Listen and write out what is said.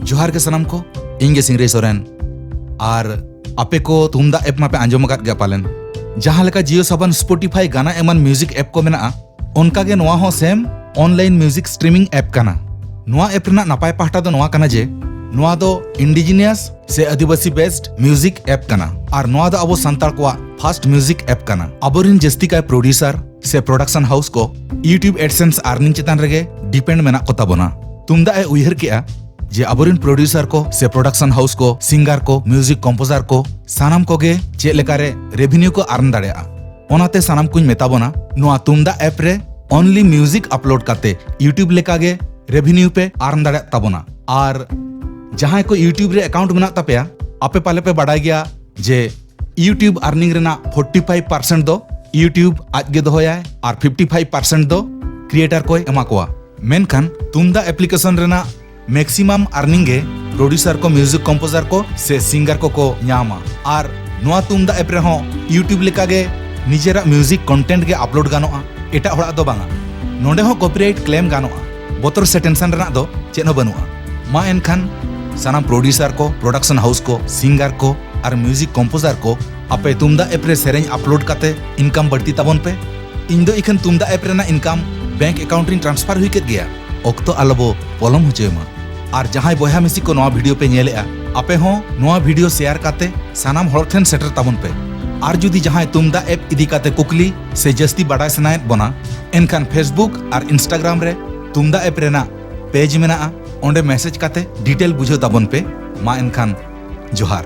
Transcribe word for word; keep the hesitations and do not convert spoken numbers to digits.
ᱡᱚᱦᱟᱨ ᱜᱮ ᱥᱟᱱᱟᱢ ᱠᱚ, ᱤᱧ ᱜᱮ ᱥᱤᱝᱨᱟᱹᱭ ᱥᱚᱨᱮᱱ᱾ ᱟᱨ ᱟᱯᱮ ᱠᱚ ᱛᱩᱢᱫᱟᱜ ᱮᱯ ᱢᱟᱯᱮ ᱟᱸᱡᱚᱢ ᱟᱠᱟᱫ ᱜᱮᱭᱟ ᱯᱟᱞᱮᱱ᱾ ᱡᱟᱦᱟᱸ ᱞᱮᱠᱟ ᱡᱤᱭᱳ ᱥᱟᱵᱟᱱ, ᱥᱯᱚᱴᱤᱯᱷᱟᱭ, ᱜᱟᱱᱟ ᱮᱢᱟᱱ ᱢᱤᱣᱡᱤᱠ ᱮᱯ ᱠᱚ ᱢᱮᱱᱟᱜᱼᱟ, ᱚᱱᱠᱟ ᱜᱮ ᱱᱚᱣᱟ ᱦᱚᱸ ᱥᱮᱢ ᱚᱱᱞᱟᱭᱤᱱ ᱢᱤᱣᱡᱤᱠ ᱥᱴᱨᱤᱢᱤᱝ ᱮᱯ ᱠᱟᱱᱟ᱾ ᱱᱚᱣᱟ ᱮᱯ ᱨᱮᱱᱟᱜ ᱱᱟᱯᱟᱭ ᱯᱟᱦᱴᱟ ᱫᱚ ᱱᱚᱣᱟ ᱠᱟᱱᱟ ᱡᱮ ᱱᱚᱣᱟ ᱫᱚ ᱤᱱᱰᱤᱡᱤᱱᱤᱭᱟᱥ ᱥᱮ ᱟᱹᱫᱤᱵᱟᱹᱥᱤ ᱵᱮᱥᱰ ᱢᱤᱣᱡᱤᱠ ᱮᱯ ᱠᱟᱱᱟ᱾ ᱟᱨ ᱱᱚᱣᱟ ᱫᱚ ᱟᱵᱚ ᱥᱟᱱᱛᱟᱲ ᱠᱚᱣᱟᱜ ᱯᱷᱟᱥᱴ ᱢᱤᱣᱡᱤᱠ ᱮᱯ ᱠᱟᱱᱟ᱾ ᱟᱵᱚᱨᱤᱱ ᱡᱟᱹᱥᱛᱤ ᱠᱟᱭ ᱯᱨᱚᱰᱭᱩᱥᱟᱨ ᱥᱮ ᱯᱨᱚᱰᱟᱠᱥᱚᱱ ᱦᱟᱣᱩᱥ ᱠᱚ YouTube AdSense ᱟᱨᱱᱤᱝ ᱪᱮᱛᱟᱱ ᱨᱮᱜᱮ ᱰᱤᱯᱮᱱᱰ ᱢᱮᱱᱟᱜ ᱠᱚ ᱛᱟᱵᱚᱱᱟ᱾ ᱛᱩᱢᱫᱟᱜ ᱮ ᱩᱭᱦᱟᱹᱨ ᱠᱮᱜᱼᱟ ᱡᱮ ᱟᱵᱚᱨᱤᱱ ᱯᱨᱚᱰᱭᱩᱥᱟᱨ ᱠᱚ ᱥᱮ ᱯᱨᱚᱰᱟᱠᱥᱚᱱ ᱦᱟᱣᱩᱥ ᱠᱚ, ᱥᱤᱝᱜᱟᱨ ᱠᱚ, ᱢᱤᱣᱡᱤᱠ ᱠᱚᱢᱯᱳᱡᱟᱨ ᱠᱚ, ᱥᱟᱱᱟᱢ ᱠᱚᱜᱮ ᱪᱮᱫ ᱞᱮᱠᱟᱨᱮ ᱨᱮᱵᱷᱤᱱᱤᱭᱩ ᱠᱚ ᱟᱨᱱ ᱫᱟᱲᱮᱭᱟᱜᱼᱟ᱾ ᱚᱱᱟᱛᱮ ᱥᱟᱱᱟᱢ ᱠᱚᱧ ᱢᱮᱛᱟ ᱵᱚᱱᱟ, ᱱᱚᱣᱟ ᱛᱩᱢᱫᱟᱜ ᱮᱯ ᱨᱮ ᱚᱱᱞᱤ ᱢᱤᱣᱡᱤᱠ ᱟᱯᱞᱳᱰ ᱠᱟᱛᱮ YouTube ᱞᱮᱠᱟᱜᱮ ᱨᱮᱵᱷᱤᱱᱤᱭᱩ ᱯᱮ ᱟᱨᱱ ᱫᱟᱲᱮᱭᱟᱜ ᱛᱟᱵᱚᱱᱟ᱾ ᱟᱨ ᱡᱟᱦᱟᱸᱭ ᱠᱚ YouTube ᱨᱮ ᱮᱠᱟᱣᱩᱱᱴ ᱢᱮᱱᱟᱜ ᱛᱟᱯᱮᱭᱟ, ᱟᱯᱮ ᱯᱟᱞᱮ ᱯᱮ ᱵᱟᱰᱟᱭ ᱜᱮᱭᱟ ᱡᱮ YouTube ᱟᱨᱱᱤᱝ ᱨᱮᱱᱟᱜ ᱯᱷᱳᱨᱴᱤ ᱯᱷᱟᱭᱤᱵᱷ ᱯᱟᱨᱥᱮᱱᱴ ᱫᱚ YouTube ᱟᱡ ᱜᱮ ᱫᱚᱦᱚᱭᱟᱭ ᱟᱨ ᱯᱷᱤᱯᱴᱤ ᱯᱷᱟᱭᱤᱵᱷ ᱯᱟᱨᱥᱮᱱᱴ ᱫᱚ ᱠᱨᱤᱭᱮᱴᱟᱨ ᱠᱚᱭ ᱮᱢᱟ ᱠᱚᱣᱟ᱾ ᱢᱮᱱᱠᱷᱟᱱ ᱛᱩᱢᱫᱟᱜ ᱮᱯᱞᱤᱠᱮᱥᱚᱱ ᱨᱮᱱᱟᱜ ᱢᱮᱠᱥᱤᱢᱟᱢ ᱟᱨᱱᱤᱝ ᱜᱮ ᱯᱨᱚᱰᱭᱩᱥᱟᱨ ᱠᱚ, ᱢᱤᱣᱡᱤᱠ ᱠᱚᱢᱯᱳᱡᱟᱨ ᱠᱚ ᱥᱮ ᱥᱤᱝᱜᱟᱨ ᱠᱚᱠᱚ ᱧᱟᱢᱟ᱾ ᱟᱨ ᱱᱚᱣᱟ ᱛᱩᱢᱫᱟᱜ ᱮᱯ ᱨᱮᱦᱚᱸ YouTube ᱞᱮᱠᱟᱜᱮ ᱱᱤᱡᱮᱨᱟᱜ ᱢᱤᱣᱡᱤᱠ ᱠᱚᱱᱴᱮᱱᱴ ᱜᱮ ᱟᱯᱞᱳᱰ ᱜᱟᱱᱚᱜᱼᱟ, ᱮᱴᱟᱜ ᱦᱚᱲᱟᱜ ᱫᱚ ᱵᱟᱝᱟ᱾ ᱱᱚᱸᱰᱮ ᱦᱚᱸ ᱠᱚᱯᱤᱨᱟᱭᱤᱴ ᱠᱞᱮᱢ ᱜᱟᱱᱚᱜᱼᱟ, ᱵᱚᱛᱚᱨ ᱥᱮ ᱴᱮᱱᱥᱚᱱ ᱨᱮᱱᱟᱜ ᱫᱚ ᱪᱮᱫ ᱦᱚᱸ ᱵᱟᱹᱱᱩᱜᱼᱟ᱾ ᱢᱟ ᱮᱱᱠᱷᱟᱱ ᱥᱟᱱᱟᱢ ᱯᱨᱚᱰᱭᱩᱥᱟᱨ ᱠᱚ, ᱯᱨᱚᱰᱟᱠᱥᱚᱱ ᱦᱟᱣᱩᱥ ᱠᱚ, ᱥᱤᱝᱜᱟᱨ ᱠᱚ ᱟᱨ ᱢᱤᱣᱡᱤᱠ ᱠᱚᱢᱯᱳᱡᱟᱨ ᱠᱚ, ᱟᱯᱮ ᱛᱩᱢᱫᱟᱜ ᱮᱯ ᱨᱮ ᱥᱮᱨᱮᱧ ᱟᱯᱞᱳᱰ ᱠᱟᱛᱮ ᱤᱱᱠᱟᱢ ᱵᱟᱹᱲᱛᱤ ᱛᱟᱵᱚᱱ ᱯᱮ᱾ ᱤᱧ ᱫᱚ ᱤᱠᱷᱟᱹᱱ ᱛᱩᱢᱫᱟᱜ ᱮᱯ ᱨᱮᱱᱟᱜ ᱤᱱᱠᱟᱢ ᱵᱮᱝᱠ ᱮᱠᱟᱣᱩᱱᱴ ᱨᱤᱧ ᱴᱨᱟᱱᱥᱯᱷᱟᱨ ᱦᱩᱭ ᱠᱮᱫ ᱜᱮᱭᱟ᱾ ᱚᱠᱛᱚ ᱟᱞᱚᱵᱚ ᱯᱚᱞᱚᱢ ᱦᱚᱪᱚᱭ ᱢᱟ᱾ ᱟᱨ ᱡᱟᱦᱟᱸᱭ ᱵᱚᱭᱦᱟ ᱢᱤᱥᱤ ᱠᱚ ᱱᱚᱣᱟ ᱵᱷᱤᱰᱤᱭᱳ ᱯᱮ ᱧᱮᱞᱮᱜᱼᱟ, ᱟᱯᱮ ᱦᱚᱸ ᱱᱚᱣᱟ ᱵᱷᱤᱰᱤᱭᱳ ᱥᱮᱭᱟᱨ ᱠᱟᱛᱮ ᱥᱟᱱᱟᱢ ᱦᱚᱲ ᱴᱷᱮᱱ ᱥᱮᱴᱮᱨ ᱛᱟᱵᱚᱱ ᱯᱮ᱾ ᱟᱨ ᱡᱩᱫᱤ ᱡᱟᱦᱟᱸᱭ ᱛᱩᱢᱫᱟᱜ ᱮᱯ ᱤᱫᱤ ᱠᱟᱛᱮ ᱠᱩᱠᱞᱤ ᱥᱮ ᱡᱟᱹᱥᱛᱤ ᱵᱟᱰᱟᱭ ᱥᱟᱱᱟᱭᱮᱫ ᱵᱚᱱᱟ, ᱮᱱᱠᱷᱟᱱ Facebook ᱟᱨ Instagram ᱨᱮ ᱛᱩᱢᱫᱟᱜ ᱮᱯ ᱨᱮᱱᱟᱜ ᱯᱮᱡᱽ ᱢᱮᱱᱟᱜᱼᱟ, ᱚᱸᱰᱮ ᱢᱮᱥᱮᱡᱽ ᱠᱟᱛᱮ ᱰᱤᱴᱮᱞ ᱵᱩᱡᱷᱟᱹᱣ ᱛᱟᱵᱚᱱ ᱯᱮ᱾ ᱢᱟ ᱮᱱᱠᱷᱟᱱ ᱡᱚᱦᱟᱨ᱾